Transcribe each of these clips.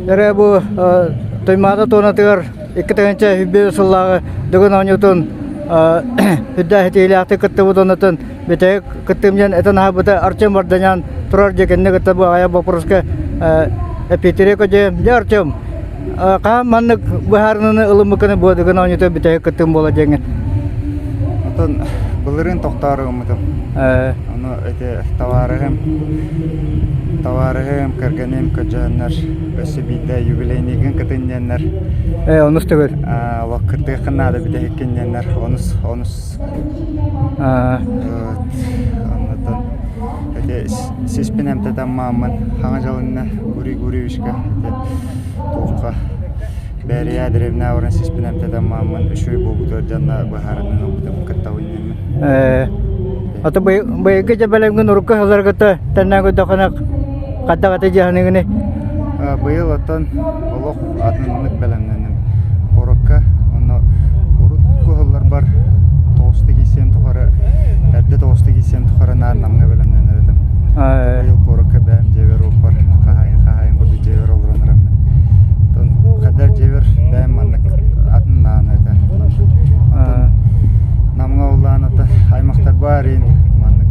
Эрэ бу Туймаада туонатыгар 2001 сыллааҕы Дыгын оонньуутун үрдээх итиилээхтик кыттыбыт оннотун бүтэһик кыттыым диэн этэн аһарбыта Артем Варданян турар дьэ кинини кытта бу аҕыйах боппуруоска эппиэттириэ көдьүөм. Дьэ Артем, хаһан маннык быһаарыныыны ылыммыккыны бу Дыгын оонньуутун бүтэһик кыттыым буола диэҥҥин? Отон былырыын тохтоору гыммытым. Ону ити табаарыһым, табаарыһым, кэргэним көрдьөһөннөр өссө биирдэ юбилейныйгын кытын диэннэр. Ээ, онус төгүл. Олох кыттыаххын наада бүтэһиккин диэннэр онус онус. Оннотон ити сиспин эмтэтэн мааммын хаҥа дьалынна Гурий Гурьевичка ити туохха Бээрийээ дэриэбинэ баран сиспин эмтэтэн мааммын үчүгэй буолбутугар дьонно быһаарыныы ылбытым кыттабын диэммин. Ээ, аты быйылгы дьэ бэлэмҥин урукку сылларгыта тэннээн көрдөххүнэ хайдах аты дьаһаныгыный? Быйыл оттон олох атыннык бэлэмнэнним. Куоракка онно урукку сылларбар тоҕуста киирсиэм тухары эрдэ тоҕуста киирсиэм тухары наар Намҥа бэлэмнэнэр этим. Быйыл куоракка бэйэм дьиэбэр уоппар хаһаайын хаһаайын курдук дьиэбэр олорон эрэбин. Оттон хайдах дьиэбэр бэйэм маннык атын наана этэ. Оттон Намҥа улаан ата аймахтарбар иин маннык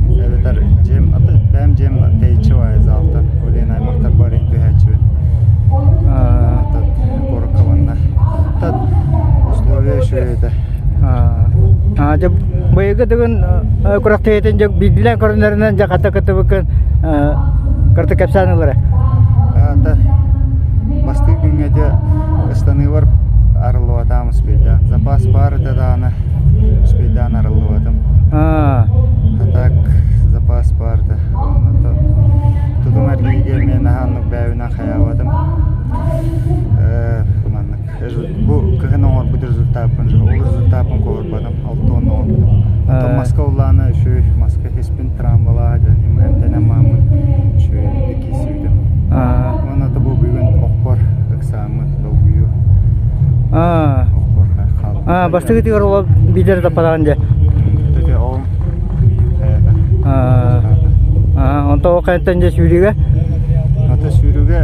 эбэтэр дьиэм ата бэйэм дьиэм тэйиччи баайы заалтан ол иһин аймахтарбар иин түһээччибин. Оттон куоракка манна Оттон условия үчүгэй этэ. Дьэ быйылгы тыгын күрэхтэһиитин дьэ биирдиилээн көрүнэринэн дьэ хата кыттыбыккын кырты кэпсээн ылара. Ата бастыыр күҥҥэ дьэ ыстаныыбар арыллыбатаам успейдаан. Запас баар этэ даҕаны успейдаан арыллыбатым. А так запас баар этэ. Онно тутум эргиигэ эмиэ наһаа оннук бэйэбинэн хайаабатым. Маннык Бу кыһын оҥорбут результаппын, ол результаппын куоһурбатым, 60 оҥорбутум. Оттон маска улаана үчүгэй, маска иһиспин травмалаах дьон эмтэнэн мааммын үчүгэй киирсибитим. Уонна бу бүгүн охпор ыксааммын долгуйуу. Охпор хаалбыт. Бастакы тигэр ол биидэр таппатаҕын дьэ. Төтө оҕом хайата. Онто ол хайаттан дьэ сүүрүүгэ? Ата сүүрүүгэ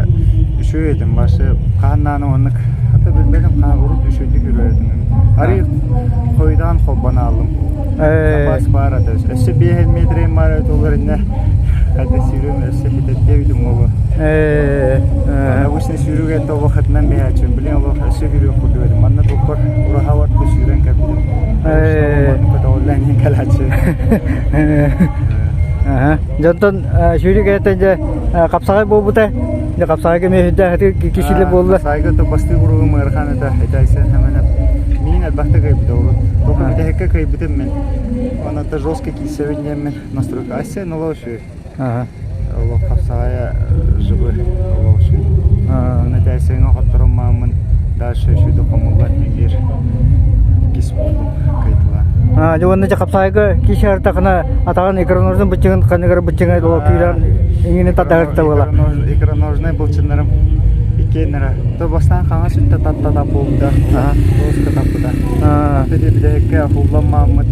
үчүгэй этим. Башы хааннааны оннук ата билбэтим хаан урут үчүгэйдик үрэр этим. Арый хойутаан холбон ааллым. Запас баар ата. Өссө 5 метрим баар эбит олор иннэ хайда сүүрүм өссө хитэттиэбитим уолу. Обычно сүүрүүгэ тобо хатынан биһээччим. Билин олох өссө сүүрүөх курдук этим. Манна туппар ураһа барты сүүрэн кэлбитим. Көтөҕүллэн иһин кэлээччи. Дьонтон сүүрүү кэнниттэн дьэ хапсаҕай буолбута. Дьэ хапсаҕайга эмиэ сүрдээх кисилэ буолла. Хапсаҕайга то бастыы уругум ыарахан этэ. Ити Айсен Семенов миин элбэхтэ кыайбыта урут. Только бүтэһиккэ кыайбытым мин. Онон жестко киирсэбин диэммин настройка. Айсен олох үчүгэй. Олох хапсаҕайа живы олох үчүгэй. Онно ити Айсеҥҥа хотторон мааммын дальше үчүгэйдик хомуллан биир иккис буоллум кыайтылаан. Дьэ уонна дьэ хапсаҕайга киирсэ сырыттаххына атаҕын икроножнай быччыҥын ханныгар быччыҥа күүрэн иҥини тардыһар буола. Икроножнай былчыннарым иккиэннэрэ. То бастаан хаҥас өттө таттата буолбута, жестко таппыта. Ити бүтэһиккэ хулламмаммыт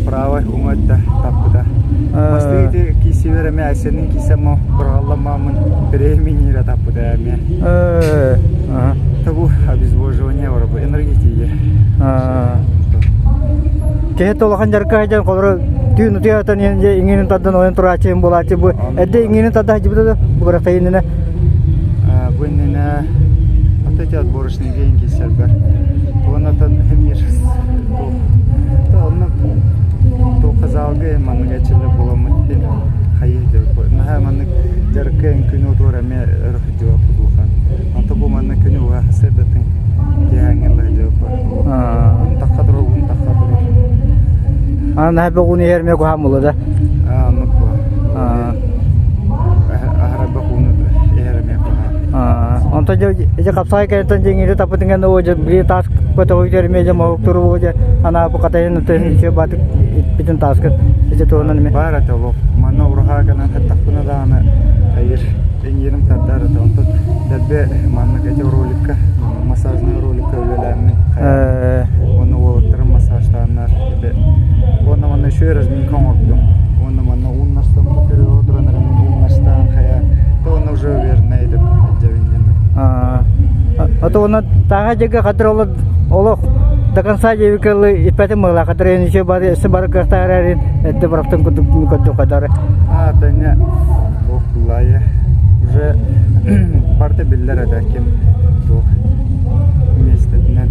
правай уҥа өттө таппыта. Бастакы ити киирсибэр эмиэ Айсенныын киирсэм быраҕалламмаммын преминире таппыта эмиэ. Табу обезвоживание барабы энергетия. Киһи улахан дьарыкка сылдьан холоро түүн утуйа сытан иҥиинин тардан ойон турааччы буолааччы бу эрдэ иҥиинин тарда сылдьыбыта да бу кыракый иннинэ Бу иннинэ вот эти отборочные день киирсэрбэр уонна эмиэ онно туохха залга маннык эрчиллэр буоламмыт хайыы наһаа маннык дьарыкка күнү утуор эмиэ өр сылдьыбаппыт улахан онто бу манна күнү уһа сырдатын киэһээҥҥи сылдьыбаппыт уун тахха турар уун тахха турар А наһаа бөҕүн иһэр эмиэ куһаҕан буолла да оннук буо аһара бөҕүнү иһэр эмиэ куһаҕан Онтон дьэ ити хапсаҕай кэнниттэн дьиҥири таппытын кэннэ оо дьэ били таас көтөҕүтэр эмиэ дьэ моһук туругу дьэ анаа бу хатайын үчүгэй баатык иппитин тааска ити туһунан эмиэ Баар этэ олох. Манна ураһаа кэлэн хаттахпына даҕаны хайыр иҥиирим тардар этэ. Онтон дэлби маннык эти роликка, массажнай роликка үлэлээммин хайаан. Уонна уолаттарым массажтааннар ити. Уонна манна үчүгэй разминка оҥордум. Уонна манна ууннастаммыт көрүө туран эрэ ууннастаан хайа. То уонна уже уверенный этим илдьэбин диэммин. Ото онон тааһа дьигэ хадыр олох олох до конца диэбиккэ иппэтим мыла хадыр еще бары өссө бары кыахтаах эрэрин эрдэ бырахтын курдук көрдүк хадары. А, тэҥэ туох буллаайы уже барыта биллэр этэ ким туох миэстэтинэн.